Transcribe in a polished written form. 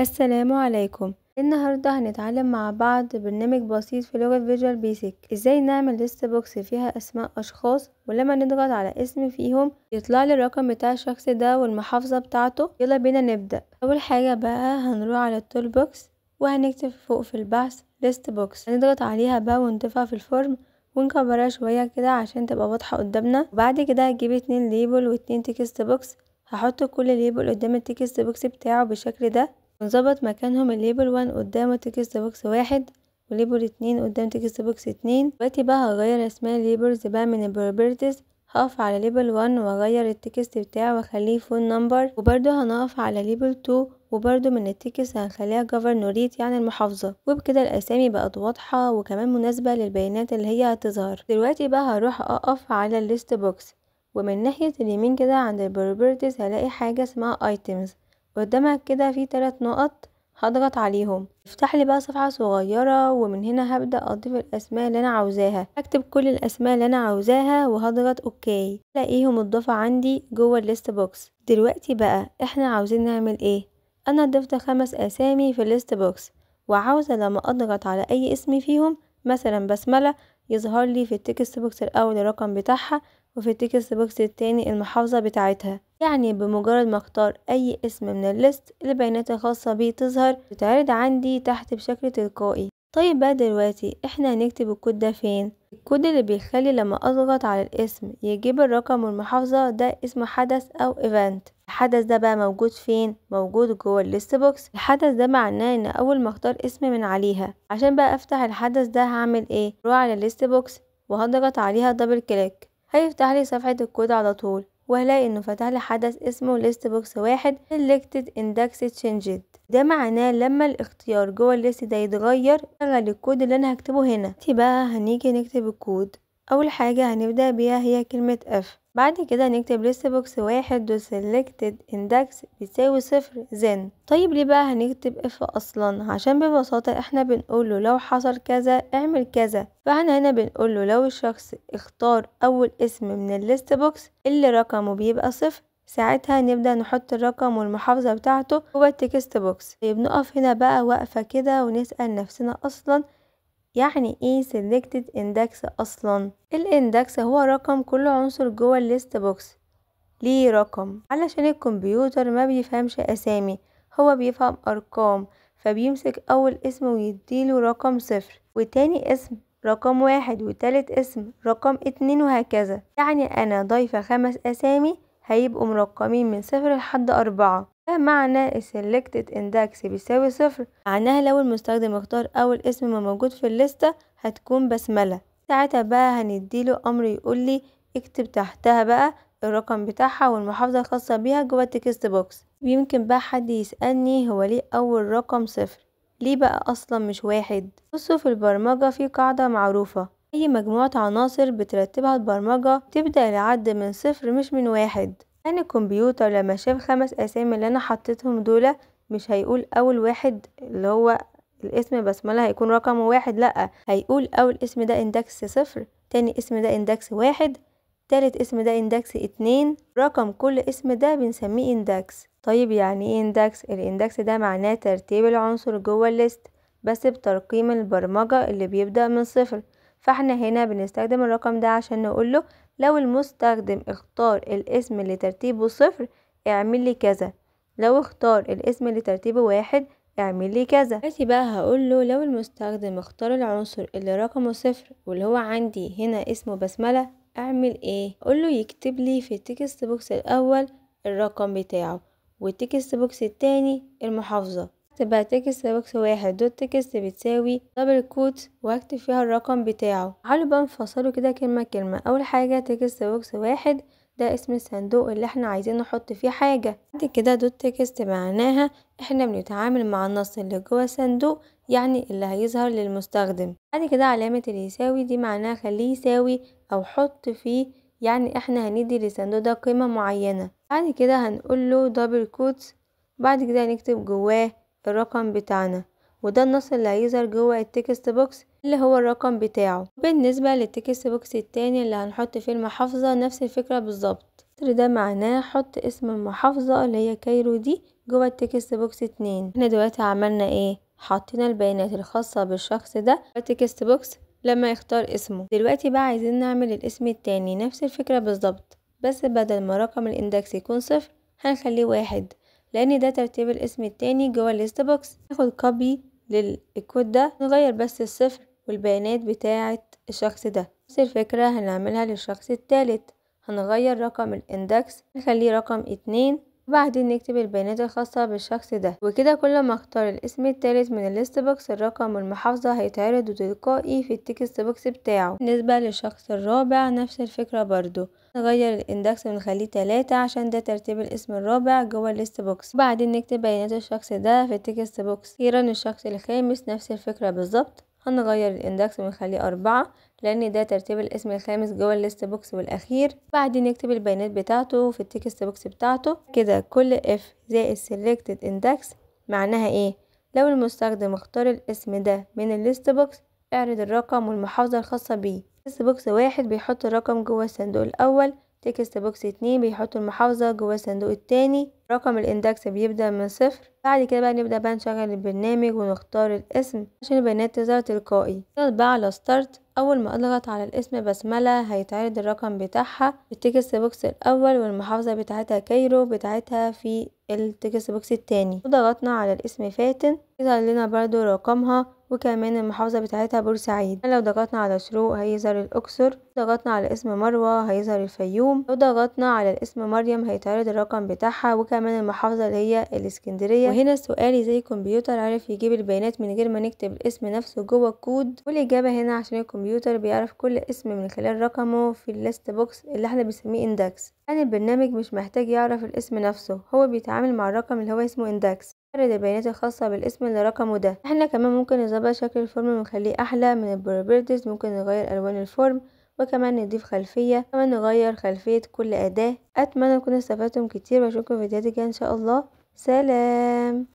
السلام عليكم. النهاردة هنتعلم مع بعض برنامج بسيط في لغة Visual Basic، ازاي نعمل list box فيها اسماء اشخاص، ولما نضغط على اسم فيهم يطلع لي الرقم بتاع الشخص ده والمحافظة بتاعته. يلا بينا نبدأ. اول حاجة بقى هنروح على ال toolbox وهنكتب فوق في البحث list box، هنضغط عليها بقى ونضيفها في ال form ونكبرها شوية كده عشان تبقى واضحة قدامنا. وبعد كده هجيب 2 label واتنين text box، هحط كل label قدام ال text box بتاعه بالشكل ده، ونظبط مكانهم. ال label 1 قدامه text box 1 و label 2 قدام text box 2. دلوقتي بقى هغير اسماء ال labels بقى من ال properties، هقف على label 1 واغير ال text بتاعه واخليه phone number، وبرده هنقف على label 2 وبرده من ال text هنخليها governorate يعني المحافظة. وبكده الاسامي بقت واضحة وكمان مناسبة للبيانات اللي هي هتظهر. دلوقتي بقى هروح اقف على ال list box، ومن ناحية اليمين كده عند ال properties هلاقي حاجة اسمها items، قدامها كده في 3 نقط هضغط عليهم، افتح لي بقى صفحة صغيرة، ومن هنا هبدأ اضيف الاسماء اللي انا عاوزاها. هكتب كل الاسماء اللي انا عاوزاها وهضغط okay، الاقيهم متضافة عندي جوه ال list box. دلوقتي بقى احنا عاوزين نعمل ايه؟ انا ضفت 5 اسامي في ال list box، وعاوزة لما اضغط على اي اسم فيهم مثلا بسملة يظهر لي في ال text box الاول الرقم بتاعها، وفي ال text box التاني المحافظة بتاعتها. يعني بمجرد ما اختار اي اسم من ال list البيانات الخاصة بيه تظهر تتعرض عندي تحت بشكل تلقائي. طيب بقى دلوقتي احنا هنكتب الكود ده فين؟ الكود اللي بيخلي لما اضغط على الاسم يجيب الرقم والمحافظة ده اسمه حدث او event. الحدث ده بقى موجود فين؟ موجود جوه ال list box. الحدث ده معناه ان اول ما اختار اسم من عليها، عشان بقى افتح الحدث ده هعمل ايه؟ اروح على ال list box وهضغط عليها double click، هيفتح لي صفحة الكود على طول، وهلاقي انه فتح لي حدث اسمه list box 1 selected index changed. ده معناه لما الاختيار جوه ال list ده يتغير شغل الكود اللي انا هكتبه هنا. دلوقتي بقى هنيجي نكتب الكود. اول حاجة هنبدأ بيها هي كلمة if، بعد كده هنكتب list box 1 dot selected index بيساوي 0 then. طيب ليه بقى هنكتب if اصلا؟ عشان ببساطة احنا بنقوله لو حصل كذا اعمل كذا، فاحنا هنا بنقوله لو الشخص اختار اول اسم من ال list box اللي رقمه بيبقى 0، ساعتها نبدأ نحط الرقم والمحافظة بتاعته جوه ال text box. طيب نقف هنا بقى وقفة كده ونسأل نفسنا اصلا يعني ايه selected index اصلا؟ ال index هو رقم كل عنصر جوه ال list box ليه رقم، علشان الكمبيوتر ما بيفهمش اسامي، هو بيفهم ارقام، فبيمسك اول اسم ويديله رقم 0، وتاني اسم رقم 1، وتالت اسم رقم 2، وهكذا. يعني انا ضايفة 5 اسامي هيبقوا مرقمين من 0 لحد 4. ده معنى selected index بيساوي 0، معناها لو المستخدم اختار اول اسم ما موجود في الليستة هتكون بسملة. ساعتها بقى هنديله امر يقول لي اكتب تحتها بقى الرقم بتاعها والمحافظة الخاصة بيها جوه ال text box. يمكن بقى حد يسألني هو ليه اول رقم 0؟ ليه بقى اصلا مش 1؟ بصوا في البرمجة في قاعدة معروفة، اي مجموعة عناصر بترتبها البرمجة تبدأ العد من 0 مش من 1. يعني الكمبيوتر لما شاف 5 اسامي اللي انا حطيتهم دول مش هيقول اول واحد اللي هو الاسم بسملة هيكون رقمه 1، لأ هيقول اول اسم ده index 0، تاني اسم ده index 1، تالت اسم ده index 2. رقم كل اسم ده بنسميه index. طيب يعني ايه index؟ ال index ده معناه ترتيب العنصر جوه ال list بس بترقيم البرمجة اللي بيبدأ من 0. فاحنا هنا بنستخدم الرقم ده عشان نقوله لو المستخدم اختار الاسم اللي ترتيبه 0 اعمل لي كذا، لو اختار الاسم اللي ترتيبه 1 اعمل لي كذا. دلوقتي بقى هقول له لو المستخدم اختار العنصر اللي رقمه 0 واللي هو عندي هنا اسمه بسملة اعمل ايه؟ اقول له يكتب لي في ال text box الاول الرقم بتاعه، وال text box التاني المحافظة. تبقى text box 1 dot text بتساوي double quote وهكتب فيها الرقم بتاعه. تعالوا بقى نفصله كده كلمة كلمة. اول حاجة text box 1 ده اسم الصندوق اللي احنا عايزين نحط فيه حاجة. بعد كده dot text معناها احنا بنتعامل مع النص اللي جوه الصندوق، يعني اللي هيظهر للمستخدم. بعد كده علامة اليساوي دي معناها خليه يساوي او حط فيه، يعني احنا هندي للصندوق ده قيمة معينة. بعد كده هنقول له double quotes، بعد كده هنكتب جواه الرقم بتاعنا، وده النص اللي هيظهر جوه ال text box اللي هو الرقم بتاعه. بالنسبة لل text box التاني اللي هنحط فيه المحافظة نفس الفكرة بالظبط. ده معناه حط اسم المحافظة اللي هي Cairo دي جوه ال text box 2. احنا دلوقتي عملنا ايه؟ حطينا البيانات الخاصة بالشخص ده في ال text box لما يختار اسمه. دلوقتي بقى عايزين نعمل الاسم التاني نفس الفكرة بالظبط، بس بدل ما رقم ال index يكون 0 هنخليه 1، لان ده ترتيب الاسم التاني جوه ال list box. ناخد copy للكود ده، نغير بس الصفر والبيانات بتاعة الشخص ده. نفس الفكرة هنعملها للشخص التالت، هنغير رقم ال index نخليه رقم 2، وبعدين نكتب البيانات الخاصة بالشخص ده. وكده كل ما اختار الاسم التالت من ال list box الرقم والمحافظة هيتعرضوا تلقائي في ال text box بتاعه. بالنسبة للشخص الرابع نفس الفكرة برضو، نغير ال index ونخليه 3 عشان ده ترتيب الاسم الرابع جوه ال list box، وبعدين نكتب بيانات الشخص ده في ال text box. اخيرا الشخص الخامس نفس الفكرة بالظبط، هنغير ال index ونخليه 4 لان ده ترتيب الاسم الخامس جوه ال list box والاخير، بعدين نكتب البيانات بتاعته في ال text box بتاعته. كده كل if زائد selected index معناها ايه؟ لو المستخدم اختار الاسم ده من ال list box اعرض الرقم والمحافظة الخاصة بيه. text box 1 بيحط الرقم جوه الصندوق الاول، text box 2 بيحط المحافظة جوه الصندوق التاني، رقم ال index بيبدأ من 0. بعد كده بقى نبدأ بقى نشغل البرنامج ونختار الاسم عشان البيانات تظهر تلقائي. نضغط بقى على start، اول ما اضغط على الاسم بسملة هيتعرض الرقم بتاعها في ال text box الاول والمحافظة بتاعتها Cairo بتاعتها في ال text box التاني. وضغطنا على الاسم فاتن يظهر لنا برضو رقمها وكمان المحافظة بتاعتها بورسعيد. لو ضغطنا على شروق هيظهر الأقصر، ضغطنا على اسم مروة هيظهر الفيوم، لو ضغطنا على الاسم مريم هيتعرض الرقم بتاعها وكمان المحافظة اللي هي الإسكندرية. وهنا السؤال ازاي الكمبيوتر عرف يجيب البيانات من غير ما نكتب الاسم نفسه جوه الكود؟ والإجابة هنا عشان الكمبيوتر بيعرف كل اسم من خلال رقمه في ال list box اللي احنا بنسميه index. يعني البرنامج مش محتاج يعرف الاسم نفسه، هو بيتعامل مع الرقم اللي هو اسمه index، يعرض البيانات الخاصة بالاسم اللي رقمه ده. احنا كمان ممكن نظبط شكل ال form ونخليه احلى من ال properties، ممكن نغير الوان ال form وكمان نضيف خلفية، كمان نغير خلفية كل اداة. اتمنى تكونوا استفدتم كتير واشوفكم في فيديوهات الجاية ان شاء الله. سلام.